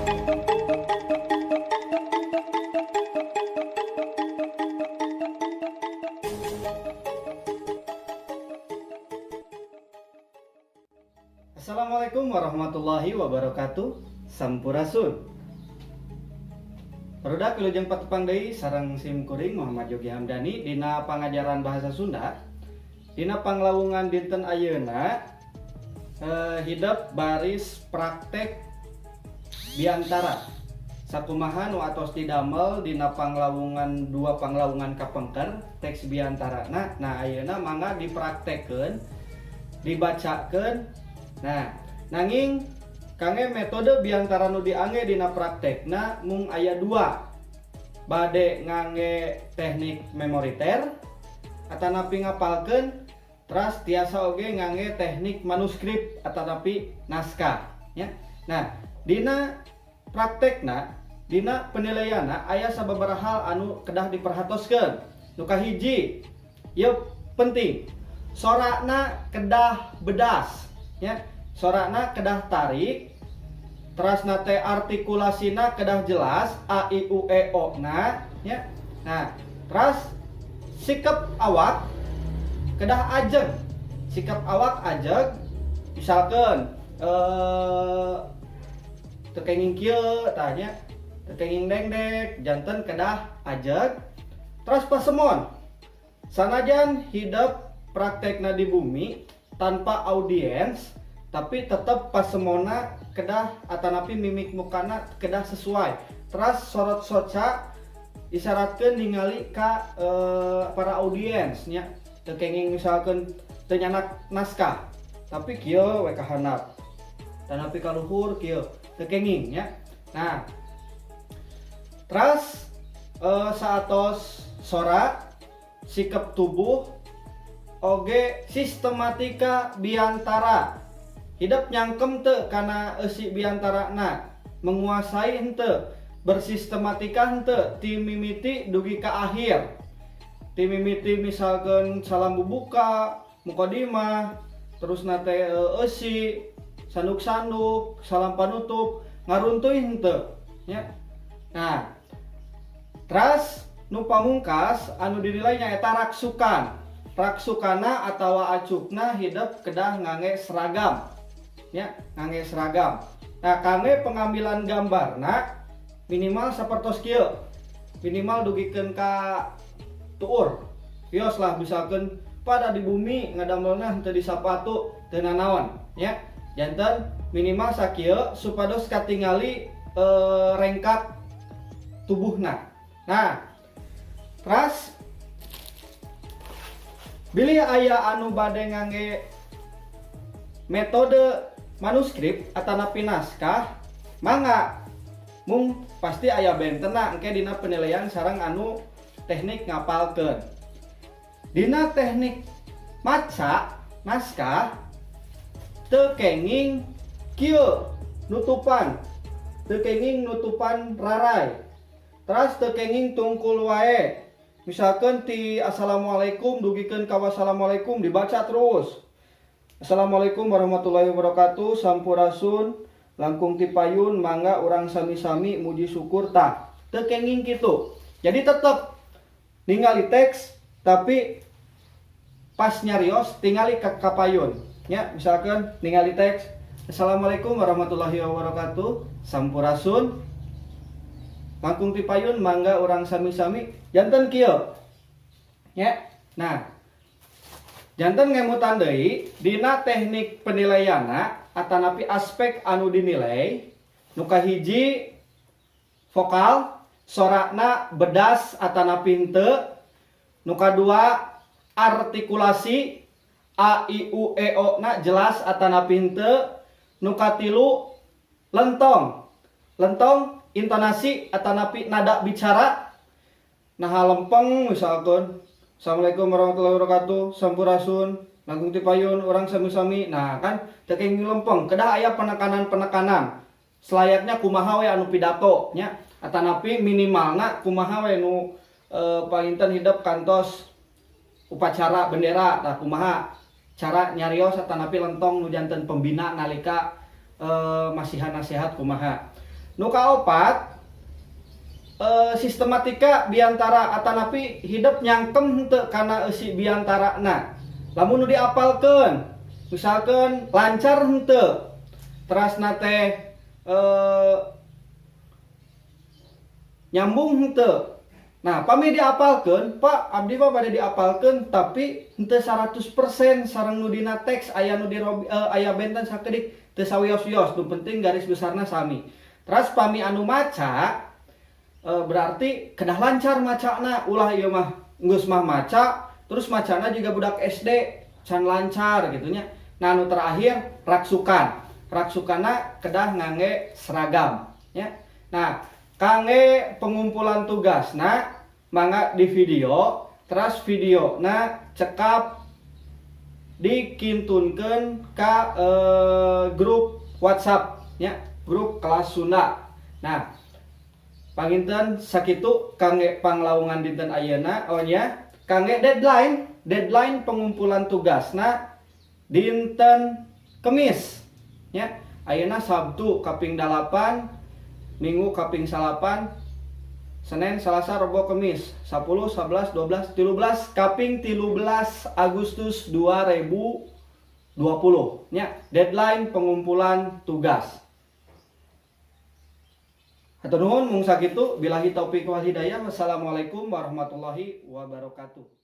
Assalamualaikum warahmatullahi wabarakatuh. Sampurasun. Barudak, wilujeng patepang deui sareng sim kuring Muhammad Yogi Hamdani dina pangajaran bahasa Sunda. Dina panglawungan dinten ayeuna hidep baris praktek biantara. Sakumaha nu atos didamel dina panglawungan dua panglawungan kapengker teks biantara. Nah, ayeuna mangga dipraktekkeun, dibacakeun. Nah, nanging kangge metode biantara nu diangge dina praktekna mung aya dua. Bade ngangge teknik memoriter atanapi ngapalkeun, teras tiasa oge ngangge teknik manuskrip atanapi naskah ya. Nah, dina praktekna, dina penilaianna aya sababaraha hal anu kedah diperhatoskeun. Nu kahiji, ieu penting. Sorakna kedah bedas ya. Sorakna kedah tarik, terasna teh artikulasina kedah jelas a i u e o na ya. Nah, teras sikap awak kedah ajeg, sikap awak ajeg, misalkan teu kenging kieu tah nya, teu kenging dengdek, janten kedah ajeg. Teras pasemon, sanajan hidep praktekna di bumi tanpa audiens, tapi tetep pasemona kedah atanapi mimik mukana kedah sesuai. Teras sorot soca isyaratkeun ningali ka para audiens nya. Teu kenging misalkan teu nyanak naskah tapi kieu we ka handap, tanapi ka luhur kieu, teu kenging nya. Nah, teras saatos sora, sikap tubuh, oge sistematika biantara, hidep nyangkem teu kana eusi biantarana, menguasai henteu, bersistematika henteu ti mimiti dugi ka akhir, ti mimiti misalkan salam bubuka, mukadimah, terus nate eusi, sanduk-sanduk, salam panutup, ngaruntuy henteu nya. Nah, teras nu pamungkas anu dinilai nyaeta raksukan. Raksukana atawa acukna hidep kedah ngangge seragam ya, ngangge seragam. Nah, kangge pengambilan gambarna minimal sapertos kieu, minimal dugikeun ka tuur kios lah. Misalkan pada di bumi ngadamelna teu di sapatu teu nanaon ya, janten minimal sakieu supados katingali rengkak tubuhna. Nah, teras bilih aya anu bade ngangge metode manuskrip atanapi naskah, mangga, mung pasti aya bentena engke dina penilaian sareng anu teknik ngapalkeun. Dina teknik maca naskah teu kenging kieu nutupan, teu kenging nutupan rarai, teras teu kenging tungkul wae. Misalkan ti assalamualaikum dugikeun ka wassalamualaikum dibaca terus. Assalamualaikum warahmatullahi wabarakatuh, sampurasun, langkung tipayun, mangga urang sami-sami muji syukur, tah teu kenging kitu. Jadi tetep ningali teks tapi pas nyarios tingali ka kapayun ya. Misalkan ningali teks assalamualaikum warahmatullahi wabarakatuh, sampurasun, langkung tipayun, mangga urang sami-sami, janten kieu ya. Nah, janten ngemutan deui dina teknik penilaianna atanapi aspek anu dinilai, nu kahiji vokal, sorakna bedas atanapi henteu. Nu kadua artikulasi, a i u e o na jelas atanapi henteu. Nu katilu lentong, lentong intonasi atanapi nada bicara. Nah, lempeng misalkan assalamualaikum warahmatullahi wabarakatuh, sampurasun, langkung tipayun, urang sami-sami. Nah, kan teu kenging lempeng, kedah aya penekanan-penekanan selayaknya kumaha we anu pidato nya, atanapi minimalna kumaha we nu panginten hidep kantos upacara bendera. Tah, kumaha cara nyarios atanapi lentong nu janten pembina nalika masihan nasihat kumaha. Nu kaopat, sistematika biantara atanapi hidep nyangkem henteu kana eusi biantarana. Lamun nu diapalkeun, misalkan lancar henteu, terasna teh nyambung henteu. Nah, pami diapalkeun, Pak, abdi mah bade diapalkeun tapi henteu 100% sareng nu dina teks, aya nu di aya benten sakedik, teu sawios-wios, nu penting garis besarna sami. Teras pami anu maca, berarti kedah lancar macana, ulah ieu mah geus mah maca terus macana juga budak SD can lancar gitu nya. Nah, anu terakhir raksukan. Raksukana kedah ngangge seragam ya. Nah, kangge pengumpulan tugasna mangga di video, terus video nah cekap dikintunkeun ka grup WhatsApp ya, grup kelas Sunda. Nah, panginten sakitu kangge panglaungan dinten ayeuna. Oh nya, kangge deadline deadline pengumpulan tugasna dinten Kemis ya. Ayeuna Sabtu kaping 8, Minggu kaping 9, Senin, Selasa, Rebo, Kemis, 10, 11, 12, 13, kaping 13 Agustus 2020 nya deadline pengumpulan tugas. Hatur nuhun, mung sakitu, billahi taufik wal hidayah, wassalamualaikum warahmatullahi wabarakatuh.